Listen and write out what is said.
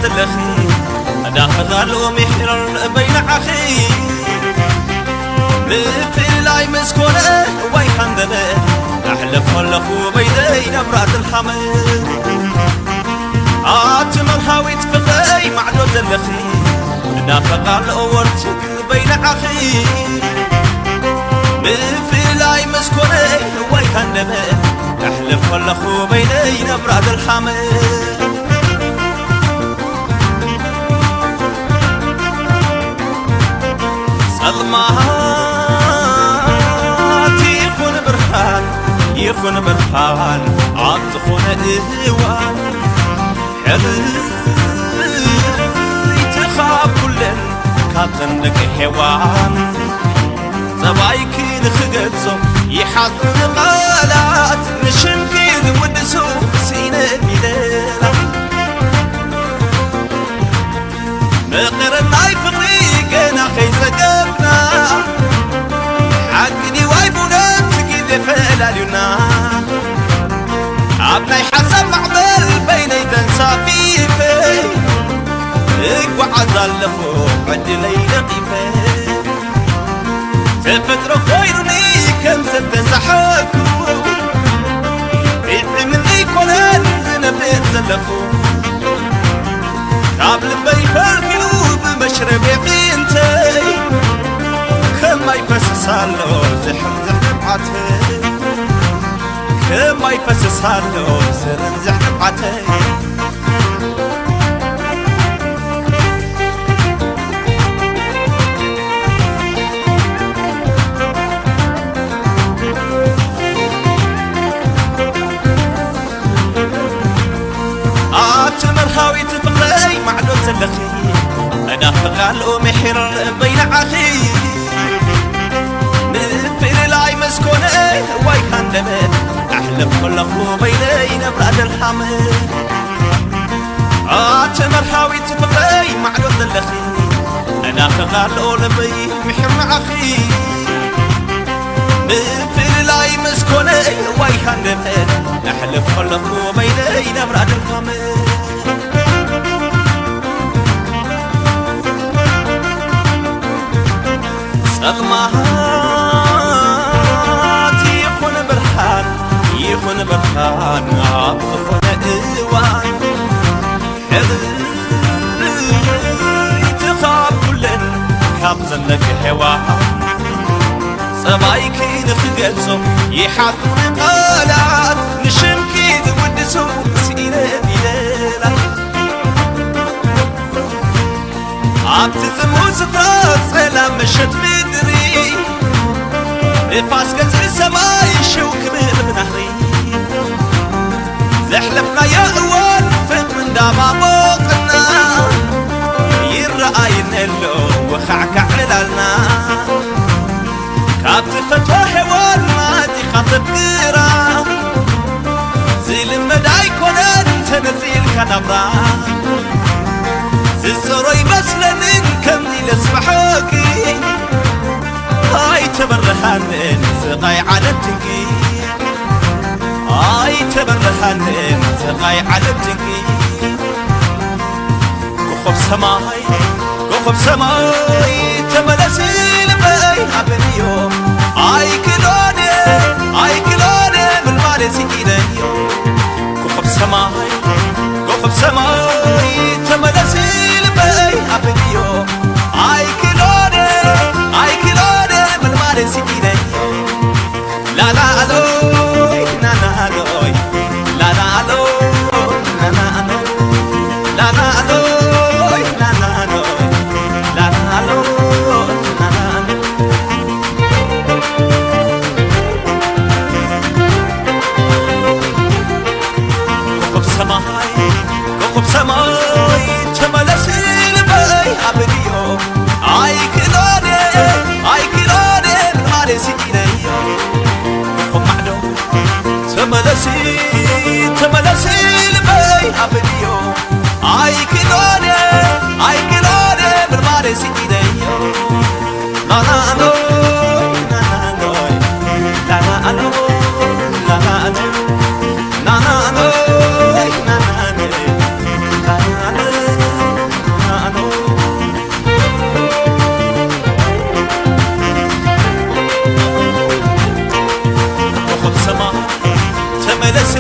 ኣለኺ ዳኸዛሉ ሚሒረር በይንዓኺ ምፍላይ ምስ ኮነ ዋይ ካንደበ ኣሕልፍ ከለኹ በይነይ ነብራ ድልሃመ ኣቲ መርሃዊት ፍቕረይ ማዕዶ ዘለኺ ናፈቓ ኣለኦ ወርትግ በይንዓኺ ምፍላይ ምስ ኮነ ዋይ ካንደበ ኣሕልፍ ከለኹ በይነይ ነብራ ድልሃመ ጸልማት ይኹን ብርሃን ይኹን ብርሃን ኣብ ዝኾነ እዋን ሕርይቲ ካብ ኩለን ካብ ዘንደቂ ሔዋን ጸባይኪ ንኽገልጾ ይሓጽር ቃላት ንሽምኪ ዝውድሱ ስኢነ ፊደላት መቐረት ናይ ፍቕሪ ገና ከይጸገብና ሓቂ ድዩ ዋይ ብእውነት ግዜ ፈላልዩና ኣብ ናይ ሓሳብ ማዕበል በይነይ ተንሳፊፈ እጓዓዝ ኣለኹ ዕድለይ ነቒፈ ተፈጥሮ ኮይኑኒ ከም ዝተሳሓኩ ይጥዕምኒ ይኮነን ዝነብር ዘለኹ ካብ ልበይ ፈልፊሉ ብመሽረቢ ዒንተይ ከማይ ፈስስ ኣሎ ዝሕም ዝሕም ዓተይ ከማይ ፈስስ ኣሎ ዝሕም ዝሕም ዓተይ ኣቲ መርሃዊት ፍቕረይ ማዕዶ ዘለኺ እናፍቓ ኣለኦ ምሒር በይንዓኺ ምፍልላይ መስኮነ ዋይ ሃንደበት ኣሕልፍ ከለኹ በይነይ ነብራ ደልሃመ ኣቲ መርሃዊት ፍቕረይ ማዕዶ ዘለኺ እናፍቓ ኣለኦ ልበይ ምሒር ንዓኺ ምፍልላይ መስኮነ ዋይ ሃንደበት ኣሕልፍ ከለኹ በይነይ ነብራ ደልሃመ ጸልማት ይኹን ብርሃን ይኹን ብርሃን ኣብ ዝኾነ እዋን ሕርይቲ ካብ ኩለን ካብ ዘለቂ ሔዋን ጸባይኪ ንኽገልጾ ይሓጽሩ ቃላት ንሽምኪ ዝውድሱ ስኢነ ፊደላት ኣብቲ ጽምው ስፍራ ጸላም ምሸት ምድሪ ንፋስ ገጽ ሰማይ ሽው ክብል ብናህሪ ዘሕለፍናዮ እዋን ፍቕሪ እንዳባቦቕና ይረኣይነሎ ወኻዕካዕ ዕላልና ካብ ትፈትዋ ሔዋን ማዕጢኻ ተፍቅራ ዝልመድ ኣይኮነን ተነጺልካ ናብራ ዝጸሮ ይመስለንን ከምዚ ለስብሐኪ ኣይተበረሃንን ስቓይ ዓለም ጭንቂ ኣይተበረሃንን ስቓይ ዓለም ጭንቂ ኮኾብ ሰማይ ኮኾብ ሰማይ ተመለሲ ልበይ ኣብንዮ ኣይክሎነ ኣይክሎነ ምልማለ ሲኢነዮ ኮኾብ ሰማይ ኮኾብ ሰማይ ተመለሲ ልበይ ኣብንዮ ኣይክሎነ ኣይክሎነ ምልማለ ሲኢነዮ ላላኣሎይ ናናኣሎይ ላላኣሎይ ናናኣሎይ ላላኣሎይ ናናኣሎይ ላላኣሎይ ናናኣሎይ ኮኾብ ሰማይ ኮኾብ ሰማይ ተመለሲ ልበይ ኣብንዮ ኣይክሎነ ኣይክሎነ ምልማለ ሲኢነዮ ኮማዕዶ ተመለሲ ተመለሲ ልበይ ኣብልዮ ኣይክሎነ ኣይክሎነ ምርማረ ሲኢነዮ ናናኖይ ናናኖይ ናናኖ ናናኖ ናናኖ ናናኖ ናናኖ ደሲ